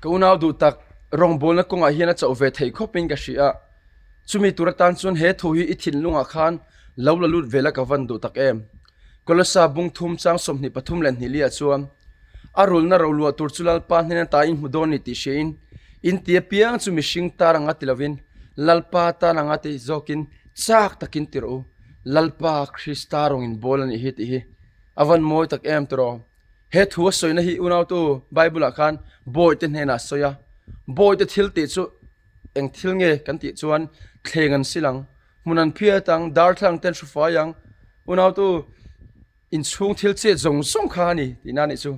Ka unau duh tak, rawngbawlna kawngah hian a chauh ve thei khawpin ka hria a, chumi tur atan chuan he thu hi i thinlungah khan lo la lut vel a ka van duh tak em. Kolosa bung thum chang 23 leh hnih liah chuan a rulna roluah tur chu Lalpa hnen ata in hmu dawn ni tih hriain in ti apiang chu mihring tar anga ti lovin Lalpa tan anga ti zawkin chak takin ti rawh u, Lalpa Krista rawng in bawl a nih hi tih hi a van mawi tak em tiraw. He thu a sawina hi unautu Bible ah khan bawihte hnenah a sawi a, bawihte thil tih chu eng thil nge kan tih chuan thleng an sil ang, hmun an phiat ang, darthlalang te an hru fai ang, unautu inchhung thil chet zawng zawng kha a ni tihna a nih chu.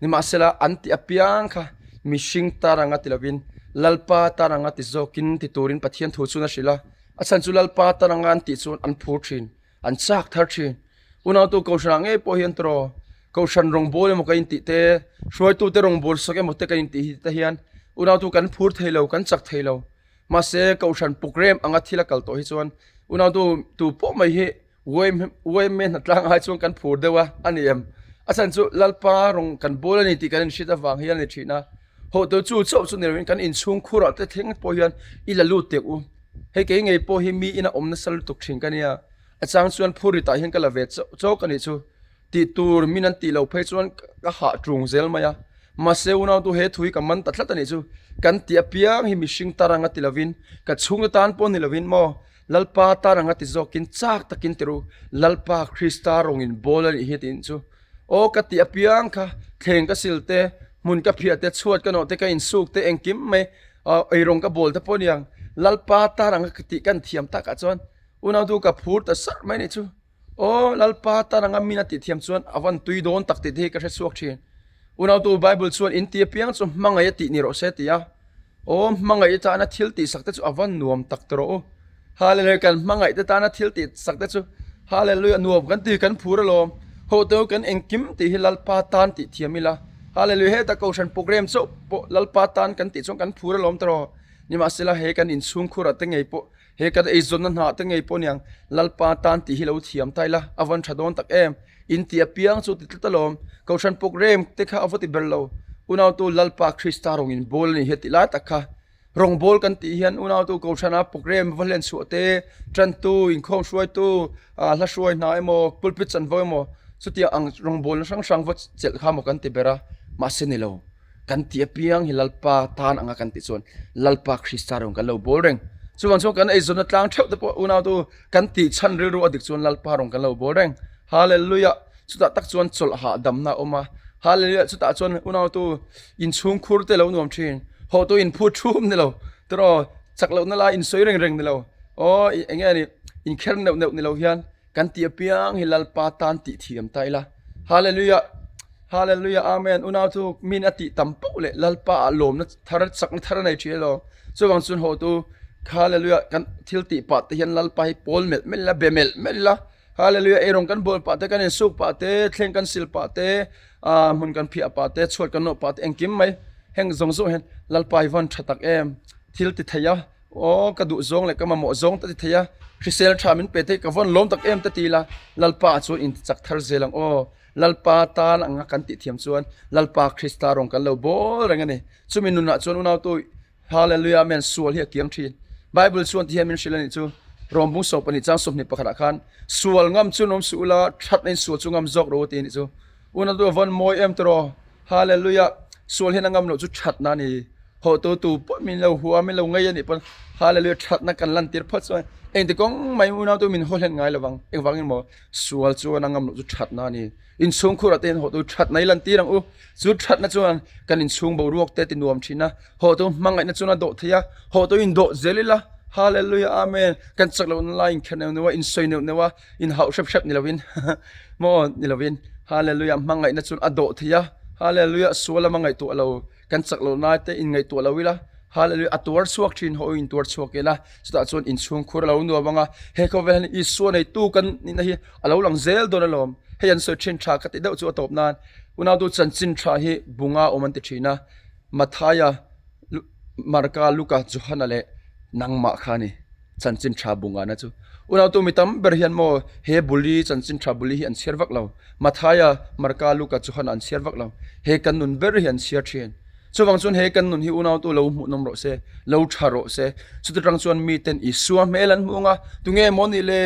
Nimahsela an tih apiang kha mihring tar anga ti lovin Lalpa tar anga ti zawkin ti turin Pathian thu chuan a hrilh a, a chhan chu Lalpa tar anga an tih chuan an phur thin. An chak thar thin. Unautu Kohhranah ngei pawh hian tawh Kohhran rawngbâwl emaw ka intih te, hruaitute rawngbâwl sak emaw te ka intih hi te hian unautu kan phur thei lo, kan chak thei lo. Mahse, Kohhran program anga thil a kal tawh hi chuan unautu tu pawh mai hi YMA hnatlang ai chuan kan phur deuh a, a ni em? A chhan chu Lalpa rawng kan bawl a ni tih kan inhriat avang hian a ni thin a. Hawhtu chu chauh chu ni loin kan inchhung khurah te thleng pawh hian i la lut teh u. Hei kei ngei pawh hi mi ina awm nasa lutuk thin ka nia, a chang chuan phurritah hian ka la ve chauh chauh ka nih chu. Tih tur min an tih loh phei chuan ka hah tung zel mai a. Mahse unautu he thu hi ka man ta tlat a nih chu. Kan tih apiang hi mihring tar anga ti lovin, ka chhungte tan pawh ni lovin maw Lalpa tar anga ti zawkin chak takin ti ru, Lalpa Krista rawngin bawl a nih hi tiin chu. Aw ka tih apiang kha thleng ka sil te, hmun ka phiah te, chhuat ka nawh te, ka insuk te engkim mai eirawng ka bawl te pawh aniang Lalpa tar anga ka tih kan thiam takah chuan unautu ka phur ta sarh mai nih chu. Aw Lalpa tar anga min a tih thiam chuan a van tui dawn tak tih te hi ka hre chhuak thin. Unautu Bible chuan in ti apiang chu hmangaih a tih ni rawh se ti a. Aw hmangaih tana thil tih sak te chu a va nuam tak ta rawh u. Hallelujah kan hmangaih te tana thil tih sak te chu Hallelujah nuam kan ti kan phur alawm. Ho te kan engkim tih hi Lalpa tan tih thiam ila. Hallelujah heta kohhran program chauh pawh Lalpa tan kan tih chuan kan phur alawm ta rawh. Nimahsela he kan inchhung khurah te ngei pawh He kan eizawnna hna te ngei pawh niang Lalpa tan tih hi lo thiam ta ila, a van tha dawn tak em? In ti apiang chu ti tlat alawm. Kohhran program te kha a va ti ber lo. Unautu Lalpa Krista rawng in bawl a ni hi a ti lai tak kha. Rawngbawl kan tih hian unautu Kohhrana program va hlen chhuah te, tantu, inkhawm hruaitu, hla hruai hna emaw, pulpit chanvo emaw chutiang ang rawngbawlna hrang hrang va chelh kha maw kan ti ber a, mahse ni lo. Kan tih apiang hi Lalpa tan anga kan tih chuan Lalpa Krista rawng kan lo bawl reng. Chuvang chuan kan eizawnna tlang theuh te pawh unautu kan tih chhan rilru a dik chuan Lalpa rawng kan lo bawl reng. Hallelujah! Chutah tak chuan chawlh hahdamna a awm a. Hallelujah! Chutah chuan unautu inchhung khur te lo nuam thin. Hawhtu inphut thum ni lo. Tiraw chak lohna lai insawi reng reng ni lo. Aw eng nge ni inkher neuh neuh ni lo hian Kan tih apiang hi Lalpa tan tih thiam ta ila. Hallelujah! Hallelujah! Amen! Unau chu min a tih tam poh leh Lalpa ah lawmna thar, chakna thar a nei thin elo. Chuvang chuan haw tu, Hallelujah! Kan thil tih pah te hian Lalpa hi pawl melh melh ila, be melh melh ila. Hallelujah! Eirawng kan bawl pah te, kan insuk pah te, thleng kan sil pah te, ah hmun kan phiah pah te, chhuat kan nawh pah te, engkim mai heng zawng zawng hian Lalpa hi vawn tha tak em! Thil ti thei a. Aw ka duh zawng leh ka mamawh zawng ta ti thei a, hrisel tha min pe thei ka vawn lawm tak em ta ti ila, Lalpa ah chuan inti chak thar zel ang aw. Lalpa tan anga kan tih thiam chuan Lalpa Krista rawng kan lo bawl reng a ni. Chumi nunah chuan unautu Hallelujah Amen sual hi a kiang thin. Bible chuan ti hian min hrilh a nih chu, Rom bung 12 chang 21 ah khan sual ngam chu nawm suh ula, thatna in sual chu ngam zawk rawh u ti a nih chu. Unautu a vawn mawi em tiraw? Hallelujah! Sual hian a ngam loh chu thatna a ni. Hawhtu tu pawh min lo hua, min lo ngei a nih pawn Hallelujah thatna kan lantir phawt chuan engti kawng mai unautu min haw hlen ngai lovang. Engvangin maw sual chuan a ngam loh chu thatna a ni. Inchhung khurah te hian hawhtu thatna i lantir ang u. Chu thatna chuan kan inchhung boruak te ti nuam thin a, hawhtu hmangaihna chuan a dawh thei a, hawhtu indawh zel ila. Hallelujah Amen! Kan chak lohna lai inkher neuh neuh a, insawi neuh neuh a, inhauh hrep hrep ni lovin maw ni lovin Hallelujah hmangaihna chuan a dawh thei a Hallelujah sual lama ngaihtuah lo kan chak loh lai te in ngaihtuah lo ila Hallelujah a tuar chhuak thin haw in tuar chhuak ila chutah chuan inchhung khur a lo nuam ang a he khawvel hian Isua neitu kan nihna hi a lo lang zel dawn alawm hei an sawi thin tha ka ti deuh chu a tawp nan unautu chanchin tha hi bunga awm an ti thin a Mathaia Marka Luka Johana leh nangmah kha a ni. Chanchin tha bungana chu unautu mi tam ber hian maw he buli chanchin tha buli hi an chhiar vak lo. Mathaia, Marka, Luka, Johana an chhiar vak lo. He kan nun ber hi an chhiar thin. Chuvang chuan he kan nun hi unautu lo hmuhnawm rawh se, lo tha rawh se. Chuti tang chuan miten Isua hmel an hmuh ang a, tunge maw nih le?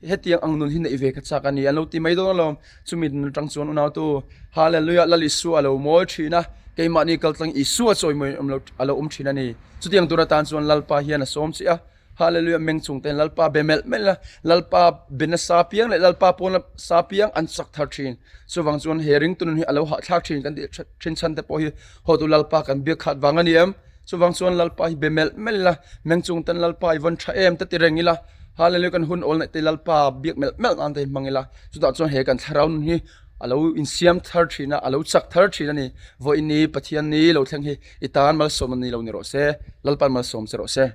Hetiang ang nun hi neih ve ka chak a ni an lo ti mai dawn alawm. Chumi nun atang chuan unautu Hallelujah Lal Isua a lo mawi thin a, keimahni kaltlang Isua chawimawi a lo awm thin a ni. Chutiang tur atan chuan Lalpa hian a sawm che a, Hallelujah meng chung ten Lalpa be melh melh a, Lalpa be nasa piang leh Lalpa pawn nasa piang an chak thar thin. Chuvang chuan he ringtu nun hi a lo hahthlak thin kan tih thin chhan te pawh hi hawtu Lalpa kan biak khat vang a ni em? Chuvang chuan Lalpa hi be melh melh ila, meng chung ten Lalpa i vawn tha em te ti reng ila, Hallelujah kan hun awl naih te Lalpa biak melh melh nan te hi hmang ila, chutah chuan he kan thlarau nun hi a lo insiam thar thin a, a lo chak thar thin a ni. Vawiin ni Pathian ni lo thleng hi i tan malsawm a ni lo ni rawh se, Lalpa'n malsawm che rawh se.